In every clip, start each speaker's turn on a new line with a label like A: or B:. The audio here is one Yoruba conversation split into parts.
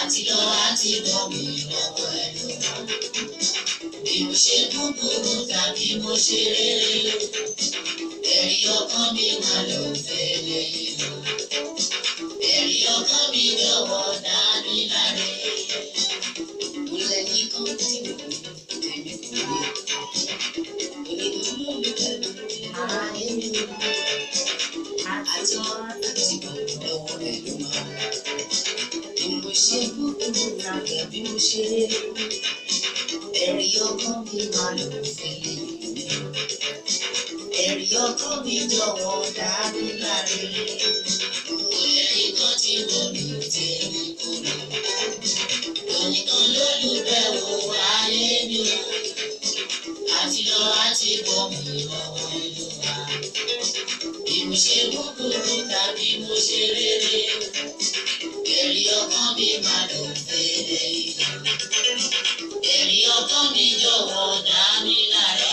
A: Àti lọ àti bọ̀ mí lọ́wọ́ ẹ ló wà. Bí mo ṣe búburú tàbí mo ṣe rere, ẹ̀rí ọkàn mi máa lọ fẹ́lẹ́ yìí lọ. Ẹ̀rí ọkàn mi jọ̀wọ́ dá mi láre. Mo lẹ́ni kan tí mo èmi kò rí. Onídùúró mi pẹ̀lú ara ẹni mi. Àti lọ àti bọ̀ lọ́wọ́ ẹ ló wà. Bí mo ṣe búburú tàbí mo ṣe rere, ẹ̀rí ọkàn mi máa lọ fẹ́lẹ́ yìí lọ. Ẹ̀rí ọkàn mi jọ̀wọ́ dá mi láre. Ẹ̀rí kan tí mo mi tẹ̀lé kúrò. Oníkan lólùbẹ̀wò ayé mi o. Àti lọ àti bọ̀ mí lọ́wọ́ ìlú wa. Bí mo ṣe búburú tàbí mo ṣe rere, ẹ̀rí ọkàn mi máa lọ fẹ́lẹ́ ìlú. Ẹ̀rí ọkàn mi jọ̀wọ́ dá mi láre.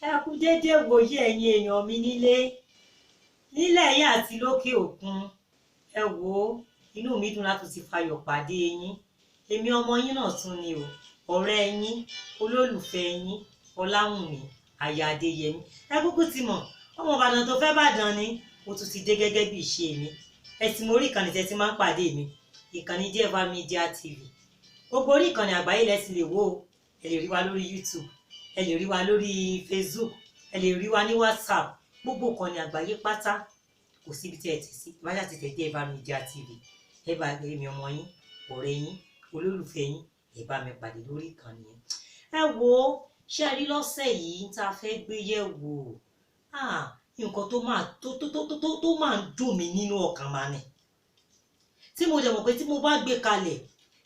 B: Ẹ kú déédéé wòye, ẹ̀yin èèyàn mi nílé nílẹ̀ yìí àti lókè òkun. Ẹ wò ó, inú mi dùn láti ti fayọ̀ pàdé yín. Èmi ọmọ yín náà tún ni o, ọ̀rẹ́ yín, olólùfẹ́ yín, Ọláwùnmí aya Adéyẹmí. Ẹ kúkú ti mọ̀, ọmọ Ìbàdàn tó fẹ́ bàdàn ni. Mo tún ti dé gẹ́gẹ́ bí ìṣe mi. Ẹ ti mọ orí ìkànnì tẹ́ ti máa ń pàdé mi, ìkànnì Deva Media TV. Gbogbo orí ìkànnì àgbáyé lẹ ti lè wò ó. Ẹ lè rí wa lórí YouTube, ẹ lè rí wa lórí Facebook, ẹ lè rí wa ní WhatsApp, gbogbo ìkànnì àgbáyé pátá. Kò síbi tí ẹ ti sí ìbájá ti tẹ̀ Deva Media TV. Ẹ bá èmi ọmọ yín, ọ̀rẹ́ yín, olólùfẹ́ yín, ẹ bá mi pàdé lórí ìkànnì yẹn. Ẹ wo, ṣé ẹ rí lọ́sẹ̀ yìí tá a fẹ́ gbé yẹ̀ wò, nǹkan tó máa tó tó tó tó tó máa ń dùn mí nínú ọkàn máa ní, tí mo dẹ̀ mọ̀ pé tí mo bá gbé kalẹ̀,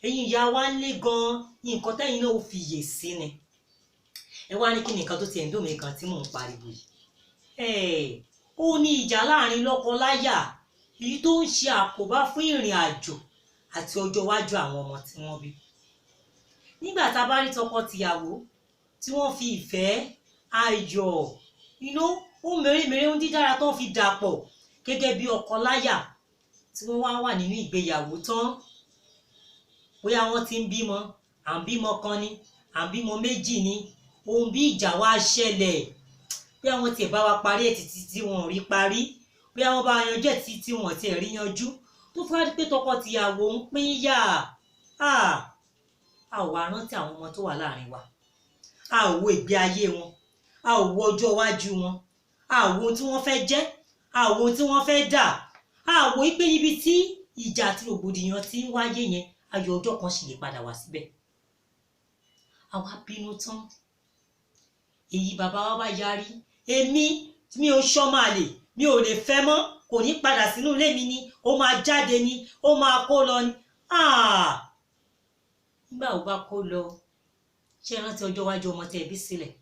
B: ẹ̀yin ìyá wa ń lé gan-an, nǹkan tẹ́yin náà ó fi yè sí ni. Ẹ wá ní kí ni nǹkan tó tiẹ̀ ń dùn mí kan tí mò ń pariwo yìí? Ó ní ìjà láàrin lọ́kọ-láyà, èyí tó ń ṣe àkóbá fún ìrìn àjò àti ọjọ́ iwájú àwọn ọmọ tí wọ́n bí. Nígbà tá a bá rí tọkọ-tìyàwó tí wọ́n fi ìfẹ́, ayọ̀, inú ó mèremère ń dídára tó ń fi dàpọ̀ gẹ́gẹ́ bí ọkọ-láyà, tí wọ́n wá wà nínú ìgbéyàwó tán, bóyá wọ́n ti ń bímọ, à ń bímọ kan ni, à ń bímọ méjì ni, ohun bí ìjà wá ṣẹlẹ̀, bí àwọn tiẹ̀ bá wa parí ẹ̀ títí tí wọn ò rí parí, bí àwọn bá yanjú ẹ̀ títí tí wọn ò tiẹ̀ rí yanjú, tó fún wa pé tọkọ-tìyàwó ń pín yà, a ò wá rántí àwọn ọmọ tó wà láàrin wa, a ò wo ìgbé ayé wọn, a ò wo ọjọ́ iwájú wọn, a ò wo ohun tí wọ́n fẹ́ jẹ́, a ò wo ohun tí wọ́n fẹ́ dà, a ò wo pé ibi tí ìjà àti rògbòdìyàn ti ń wáyé yẹn, ayọ̀ ọjọ́ kan sì lè padà wá síbẹ̀. Àwa bínú tán, èyí bàbá wa bá yarí, èmi mi ò ṣọmọ àlè, mi ò lè fẹ́ mọ́, kò ní padà sínú ilé mi ni, ó máa jáde ni, ó máa kó lọ ni. Nígbà wo bá kó lọ, ṣé ẹ rántí ọjọ́ iwájú ọmọ tẹ́ ẹ bí sílẹ̀?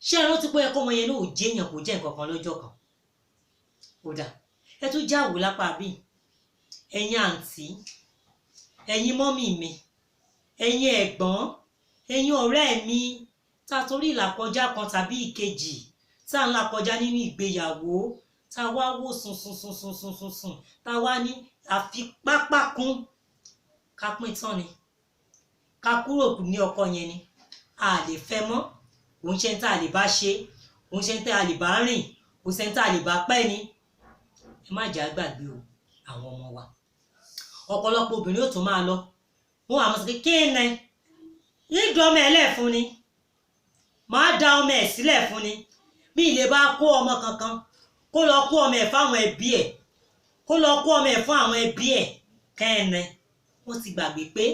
B: Ṣé ẹ rántí pé ẹkọ ọmọ yẹn náà ò jẹ́ èèyàn, kò jẹ́ nǹkan kan lọ́jọ́ kan? Ó dà, ẹ tún jáwó lápá bí. Ẹ̀yin àǹtí, ẹ̀yin mọ́mì mi, ẹ̀yin ẹ̀gbọ́n, ẹ̀yin ọ̀rẹ́ mi, tá a torí ìlàkọjá kan tàbí ìkejì tá a ń là kọjá nínú ìgbéyàwó, tá a wá wò sùn sùn sùn sùn sùn sùn sùn, tá a wá ní àfi pápá kún ká pín tán ni, ká kúrò ní ọkọ yẹn ni, a lè fẹ́ mọ́, òun ṣe ń tá a lè bá ṣe, òun ṣe ń tá a lè bá rìn, òun ṣe ń tá a lè bá pẹ́ ni. Ẹ má jẹ́ á gbàgbé o àwọn ọmọ wa. Ọ̀pọ̀lọpọ̀ obìnrin ó tún máa lọ, wọn àmọ́ sọ pé kí ni ìdùn ọmọ ẹ̀ lẹ̀ fún ni, máa da ọmọ ẹ̀ sílẹ̀ fún ni, bí ilé bá kó ọmọ kankan, kó lọ kó ọmọ ẹ̀ fáwọn ẹbí ẹ̀, kó lọ kó ọmọ ẹ̀ fún àwọn ẹbí ẹ̀. Kẹ́ẹ̀nẹ́ wọ́n ti gbàgbé pé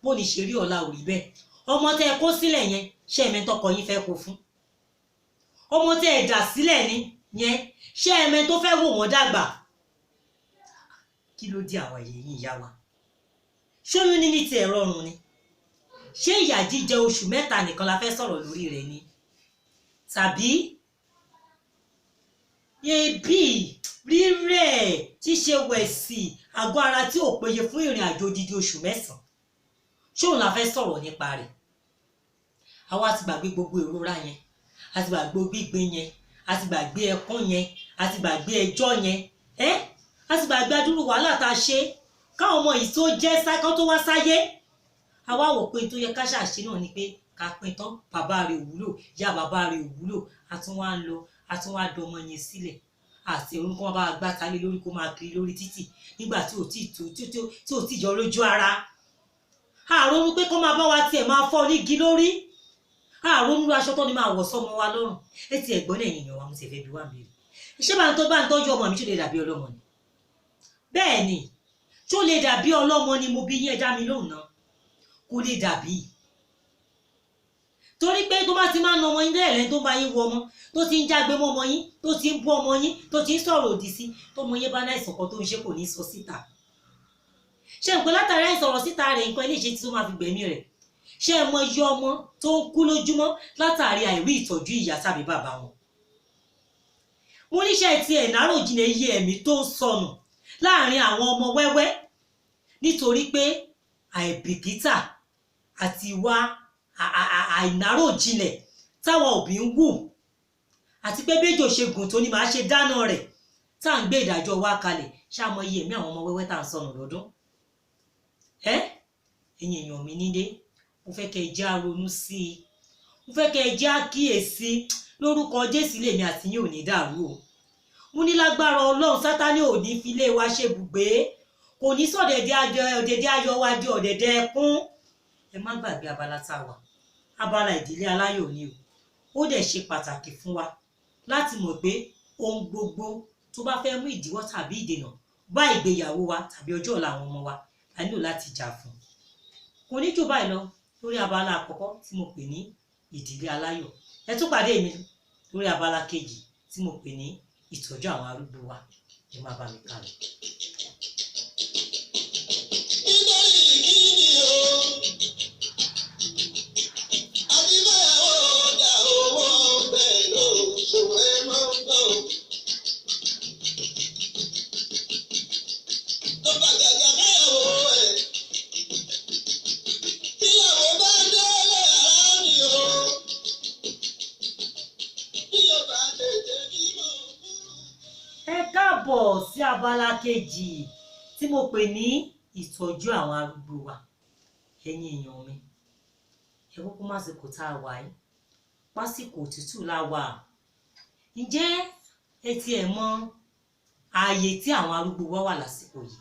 B: bó ní ṣe rí ọ̀la ò rí bẹ́ẹ̀. Ọmọ tẹ́ ẹ kó sílẹ̀ yẹn, ṣé ẹ̀mẹ́ tọkọ yín fẹ́ kó fún? Ọmọ tẹ́ ẹ dà sílẹ̀ ni yẹn, ṣé ẹ̀mẹ́ tó fẹ́ wò wọ́n dàgbà? Kí ló dé àwọn ẹ̀yẹ yìí ìyá wa? Ṣóyún níní ti ẹ̀ rọrùn ni? Ṣé ìyà jíjẹ oṣù 3 nìkan la fẹ́ sọ̀rọ̀ lórí rẹ̀ ni? Tàbí ebi, rírẹ̀, ṣíṣe wẹ̀sì, àgọ́ ara tí ò péye fún ìrìn àjò odidi oṣù 9? Ṣé òun la fẹ́ sọ̀rọ̀ nípa rẹ̀? Àwa ti gbàgbé gbogbo ìrora yẹn, a ti gbàgbé gbígbé yẹn, a ti gbàgbé ẹkún yẹn, a ti gbàgbé ẹjọ́ yẹn, ẹ́ a ti gbàgbé adúrú wàhálà tá a ṣe káwọn ọmọ yìí tó jẹ́ sákọ́ tó wá sáyé. Àwa wò pé tó yẹ ká ṣàṣe náà ni pé ká pín tán, bàbá rẹ̀ ò wúlò, ìyá bàbá rẹ̀ ò wúlò, a tún wá ń lọ, a tún wá dọmọ yẹn sílẹ̀. Àti òun kó máa bá gbá talé lórí, kó máa kiri lórí títì nígbà tí ò tí tó tí ò tí yọ lójú ara. Àrònú pé kó máa bá wa tiẹ̀ máa fọ́ onígi lórí. Àrònú aṣọ tó ní máa wọ̀ sọ́mọ wa lọ́rùn. Ẹ ti ẹ̀gbọ́n náà èèyàn wa, mo ti fẹ́ bi wá mi rí. Ṣé bá ń tọ́ bá ń tọ́jú ọmọ mi, ṣó lè dàbí ọlọ́mọ ni? Bẹ́ẹ̀ ni, ṣó lè dàbí ọlọ́mọ ni? Mo bí yín, ẹ dá mi lóhùn náà. Kó lè dàbí. Torí pé tó bá ti máa ń na ọmọ yín lẹ́ẹ̀lẹ́, tó bá yín wọ ọmọ, tó ti ń jágbe mọ́ ọmọ yín, tó ti ń bú ọmọ yín, tó ti ń sọ̀rọ̀ òdì sí, tọmọ yín bá ní àìsàn kan tó ń ṣe, kò ní sọ síta. Ṣé nǹkan látàrí àìsọ̀rọ̀ síta rẹ̀, nǹkan ilé ìṣe tí tó máa fi gbẹ̀mí rẹ̀? Ṣé ẹ mọ iye ọmọ tó ń kú lójúmọ́ látàrí àìrí ìtọ́jú ìyá tàbí bàbá wọn? Mo níṣẹ́ ti ẹ̀ náròjinlẹ̀ iye ẹ̀mí tó ń sọnù láàrin àwọn ọmọ wẹ́wẹ́ nítorí pé àìbìkítà àti ìwà àìnáròjinlẹ̀ táwọn òbí ń wù, àti pé béjò ṣe gùn tó ní màá ṣe dáná rẹ̀ tá à ń gbé ìdájọ́ wa kalẹ̀. Ṣáà mọ iye ẹ̀mí àwọn ọmọ wẹ́wẹ́ tá à ń sọnù lọ́dún? Ẹ́ ẹ̀yin èèyàn mi nílé, mo fẹ́ kẹ́ ẹ jẹ́ á ronú sí i, mo fẹ́ kẹ́ ẹ jẹ́ á kíyèsí. Lórúkọ Jésù, lèmi àti yín ò ní dàrú o. Mo ní lágbára Ọlọ́run, Sátánì ò ní fi ilé wa ṣe bùgbé, kò ní sọ̀dẹ̀dẹ̀ ayọ̀, ọ̀dẹ̀dẹ̀ ayọ̀ wa di ọ̀dẹ̀dẹ̀ ẹkún. Ẹ má gbàgbé abala tá a wà, abala ìdílé aláyọ̀ ni o. Ó dẹ̀ ṣe pàtàkì fún wa láti mọ̀ pé ohun gbogbo tó bá fẹ́ mú ìdíwọ́ tàbí ìdènà bá ìgbéyàwó wa tàbí ọjọ́ ọ̀la àwọn ọmọ wa, a nílò láti jà fún. Kò ní jù báyìí lọ lórí abala àkọ́kọ́ tí mo pè ní ìdílé aláyọ̀. Ẹ tún pàdé mi lórí abala kejì tí mo pè ní ìtọ́jú àwọn arúgbó wa. Ẹ má bá mi kà lọ.
C: Nítorí kíni o? Àti bẹ́ẹ̀ ó dà owó bẹ́ẹ̀ ló ṣòwò ẹ máa ń bọ̀. Tó bá gàgà báyàwó ẹ̀. Tíyàwó bá délé ara mi o. Bí o bá tètè bímọ kúrò.
B: Ẹ káàbọ̀ sí abala kejì tí mo pè ní ìtọ́jú àwọn arúgbó wa. Ẹ̀yin èèyàn mi, ẹ kúkú másìkò tá a wà yìí, pásìkò òtútù la wà. Ǹjẹ́ ẹ tiẹ̀ mọ ààyè tí àwọn arúgbó wa wà lásìkò yìí?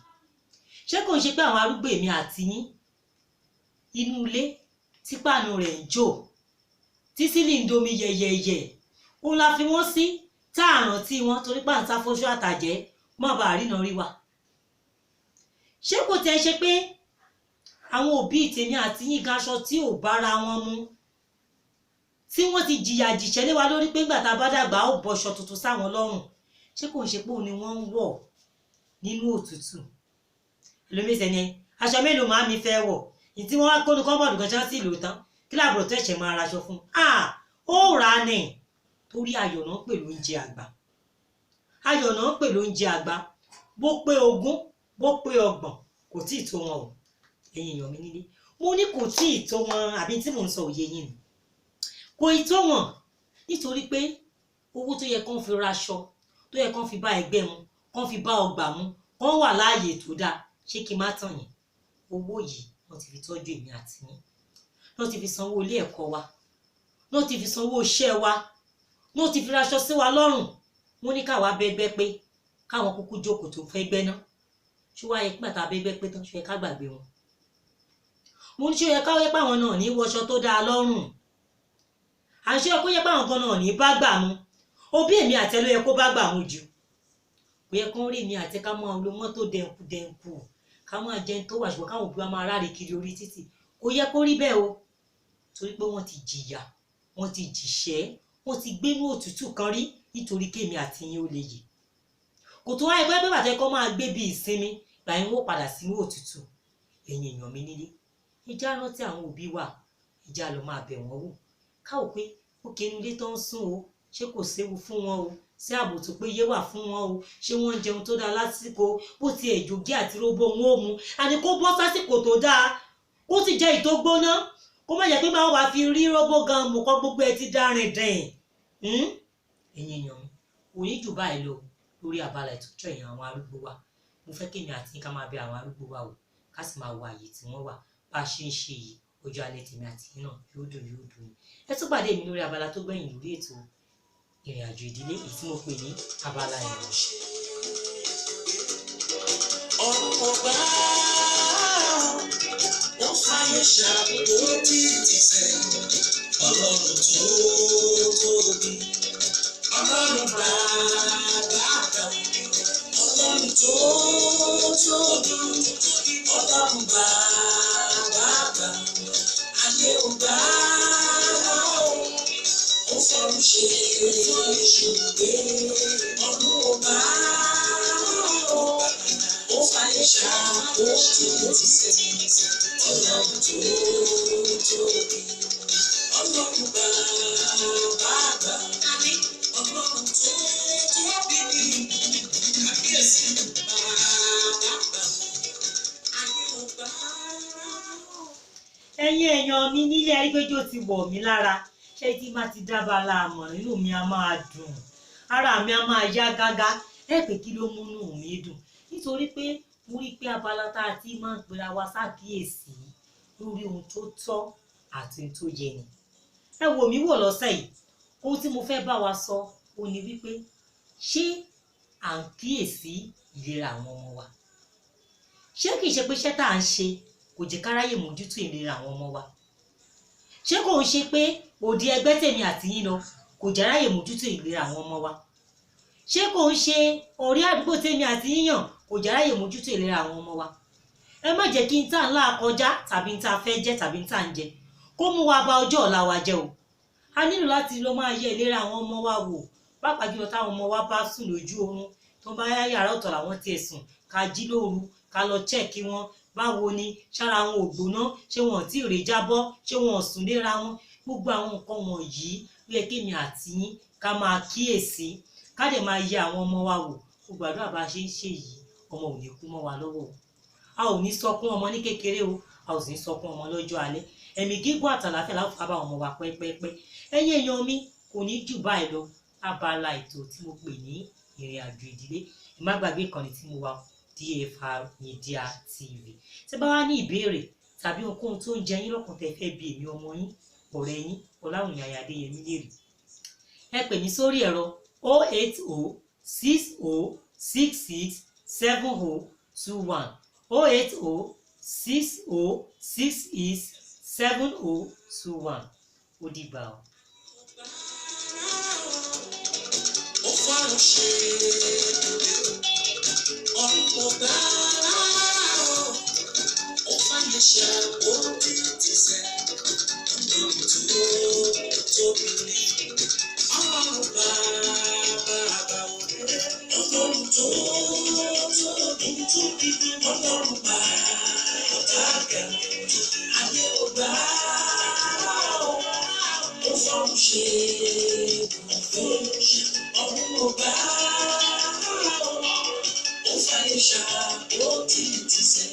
B: Ṣé kò ń ṣe pé àwọn arúgbó èmi àti yín, inú ilé tí páànù rẹ̀ ń jò, tí sílì ń domi yẹ̀yẹ̀yẹ̀, òun la fi wọ́n sí, tá à rántí wọn torí pàǹtá fóṣù àtàjẹ́ má bàa ríná rí wa? Ṣé kò tẹ́ ṣe pé àwọn òbí tèmi àti yín gan, aṣọ tí ò bára wọn mu tí wọ́n ti jìyà jìṣẹ́ lé wa lórí pé ńgbà tá a bá dàgbà ó bọṣọ tuntun sáwọn lọ́rùn, ṣé kò ń ṣe pé òun ni wọ́n ń wọ̀ nínú òtútù? Ẹlòmíín ni aṣọ mélòó màá mi fẹ́ wọ̀ ní tí wọ́n wá kónú kọ́bọ̀dù gan ṣáà sì lò tán, kí láàbùrọ̀ tó ẹ̀ṣẹ̀ máa raṣọ fún un? Ó rà á nì torí ayọ̀ náà pè lóúnjẹ àgbà. Ayọ̀ náà pè lóúnjẹ àgbà. Bó pé 20, bó pé 30, kò tí ì tó wọn o. Ẹ̀yin èèyàn mi nílé, mo ní kò tí ì tó wọn, àbí tí mò ń sọ òye yín ni? Kò ì tó wọn nítorí pé owó tó yẹ kán fi raṣọ, tó yẹ kán fi bá ẹgbẹ́ mu, kán fi bá ọgbà mu, kán wà láàyè tó dáa, ṣé kí n má tàn yín, owó yìí wọ́n ti fi tọ́jú èmi àti yín, wọ́n ti fi sanwó ilé ẹ̀kọ́ wa, wọ́n ti fi sanwó iṣẹ́ wa, wọ́n ti fi raṣọ sí wa lọ́rùn. Wọ́n ní káwa bẹ́gbẹ́ pé káwọn kúkú jókòó tó fẹ́ gbẹ́ ná. Ṣé wáyé pàtà bẹ́gbẹ́ pé tán, ṣé yẹ ká gbàgbé wọn? Mo ní ṣé ó yẹ ká yẹ pé àwọn náà ní wọṣọ tó dáa lọ́rùn? Àṣé ó yẹ pé àwọn kan náà ní bá gbà mu? Òbí èmi àti ẹ ló yẹ kó bá gbà mu jù. Kò yẹ kán rí èmi àti ká máa lo mọ́tò dẹ̀nkù dẹ̀nkù, ká máa jẹun tó wà, ṣùgbọ́n káwọn òbí wa máa ráre kiri orí títì. Kò yẹ kó rí bẹ́ẹ̀ o, torí pé wọ́n ti jìyà, wọ́n ti jìṣẹ́, wọ́n ti gbénú òtútù kan rí nítorí kémi àti yín ó lè yè. Kò tó wáyé pé bàtẹ́ kọ́ máa gbé bí ìsinmi gbà yín, wọ́n padà sínú òtútù. Ẹ̀yin èèyàn mi nílé, ẹ já rántí àwọn òbí wa, ẹ já lọ máa bẹ̀ wọ́n wò, káwò pé ó kéré ilé tó ń sùn o, ṣé kò séwu fún wọn o, ṣé ààbò tó péye wà fún wọn o, ṣé wọ́n ń jẹun tó dáa lásìkò, bó ti ẹ̀jọ̀gí àti róbó wọn ò mu, àní kó bọ́ sásìkò tó dáa, Kó sì jẹ́ ìtó gbóná, kó má jẹ́ pé máa wàá fi rí róbó gan mú kọ́ gbogbo ẹ ti dárin dìn. Ẹ̀yin èèyàn mi, kò ní jù báyìí lọ lórí abala ìtọ́jú ẹ̀yìn àwọn arúgbó wa. Mo fẹ́ kémi àti yín ká máa bẹ àwọn arúgbó wa wò, ká sì máa wo àyè tí wọ́n wà. Bá a ṣe ń ṣe yìí, ọjọ́ alẹ́ tèmi àti yín náà yóò dùn, yóò dùn ni. Ẹ tún pàdé mi lórí abala tó gbẹ̀yìn lórí ètò ìrìn àjò ìdílé, èyí tí mo pè ní abala ìrìn.
A: Ọ̀run ọba wọ́n fàyè ṣàkóso títí sẹ́. Ọlọ́run tó tóbi, Ọlọ́run bàbá àgbà, Ọlọ́run tó tóbi, Ọlọ́run bàbá àgbà, ayé ò gbà á o, ó fọ̀run ṣe ṣùgbé, ọ̀run ò gbà á o, ó fàyè ṣàkóso títí sẹ́. Ọlọ́run tó tóbi, Ọlọ́run bàbá àgbà, Ọlọ́run tó tóbi ní kábíyèsí bàbá àgbà, ayé ò gbà á.
B: Ẹ̀yin èèyàn mi nílé, arígbéjò ti wọ̀ mí lára. Ṣé tí má ti dábàá àmọ̀, inú mi á máa dùn, ara mi á máa yá gágá. Ẹ pé kí ló múnú mi dùn? Nítorí pé mo rí i pé abala tá a ti máa ń pera wa ṣàkíyèsí lórí ohun tó tọ́ àti ohun tó yẹ ni. Ẹ wò mí wò lọ́sẹ̀ yìí, ohun tí mo fẹ́ bá wa sọ ó ní wípé ṣé à ń kíyèsí ìlera àwọn ọmọ wa? Ṣé kìí ṣe pé iṣẹ́ tá à ń ṣe kò jẹ́ káráyè mójútó ìlera àwọn ọmọ wa? Ṣé kò ń ṣe pé òdi ẹgbẹ́ tèmi àti yín lọ kò jẹ́ ráyè mójútó ìlera àwọn ọmọ wa? Ṣé kò ń ṣe ọ̀rẹ́ àdúgbò tèmi àti yín yàn kò jẹ́ ráyè mójútó ìlera àwọn ọmọ wa? Ẹ má jẹ́ kí n tá ńlá kọjá tàbí n tá fẹ́ jẹ tàbí n tá ń jẹ kó mú wa bà ọjọ́ ọ̀la wa jẹ́ o. A nílò láti lọ máa yẹ ìlera àwọn ọmọ wa wò, pàápàá jùlọ táwọn ọmọ wa bá sùn lójú oorun, tó bá yá yàrá ọ̀tọ̀ làwọn tiẹ̀ sùn, ká jí lóru ká lọ chẹ́ẹ̀kì wọn. Báwo ni ṣára wọn ò gbóná? Ṣé wọn ò tí ì rè jábọ́? Ṣé wọn ò sùn léra wọn? Gbogbo àwọn nǹkan wọ̀nyí ló yẹ kémi àti yín ká máa kíyèsí, ká dẹ̀ máa yẹ àwọn ọmọ wa wò. Mo gbàdúrà bá a ṣe ń ṣe yìí, ọmọ ò ní kú mọ́ wa lọ́wọ́ o. A ò ní sọkún ọmọ ní kékeré o, a ò sì ní sọkún ọmọ lọ́jọ́ alẹ́. Ẹ̀mí gígùn àtàlàáfíà la ó fi bá ọmọ wa pẹ́pẹ́pẹ́. Ẹ̀yin èèyàn mi, kò ní jù báyìí lọ abala ètò tí mo pè ní ìrìn àjò ìdílé. Ẹ má gbàgbé ìkànnì tí mo wà, DFR Media TV. Tí bá wá ní ìbéèrè tàbí ohunkóhun tó ń jẹ yín lọ́kàn tẹ́ fẹ́ bi èmi ọmọ yín, ọ̀rẹ́ yín, Ọláwùnmí Aya Adéyẹmí léèrè, ẹ pè mí sórí ẹ̀rọ 080 60 66 70 21, 080 60 66 70 21. Ó dìgbà o.
A: Ó fọ́run ṣe ọ̀run kò gbà á o, ó fàyè ṣe ó títí sẹ́. Ọlọ́run tó tóbi ní Ọlọ́run bàbá àgbà o, Ọlọ́run tó tóbi tóbi ní Ọlọ́run bàbá àgbà, ayé ò gbà á o, ó fọ́run ṣe ibùgbé, ọ̀run ò gbà á o, ó fàyè ṣàkóso títí sẹ́.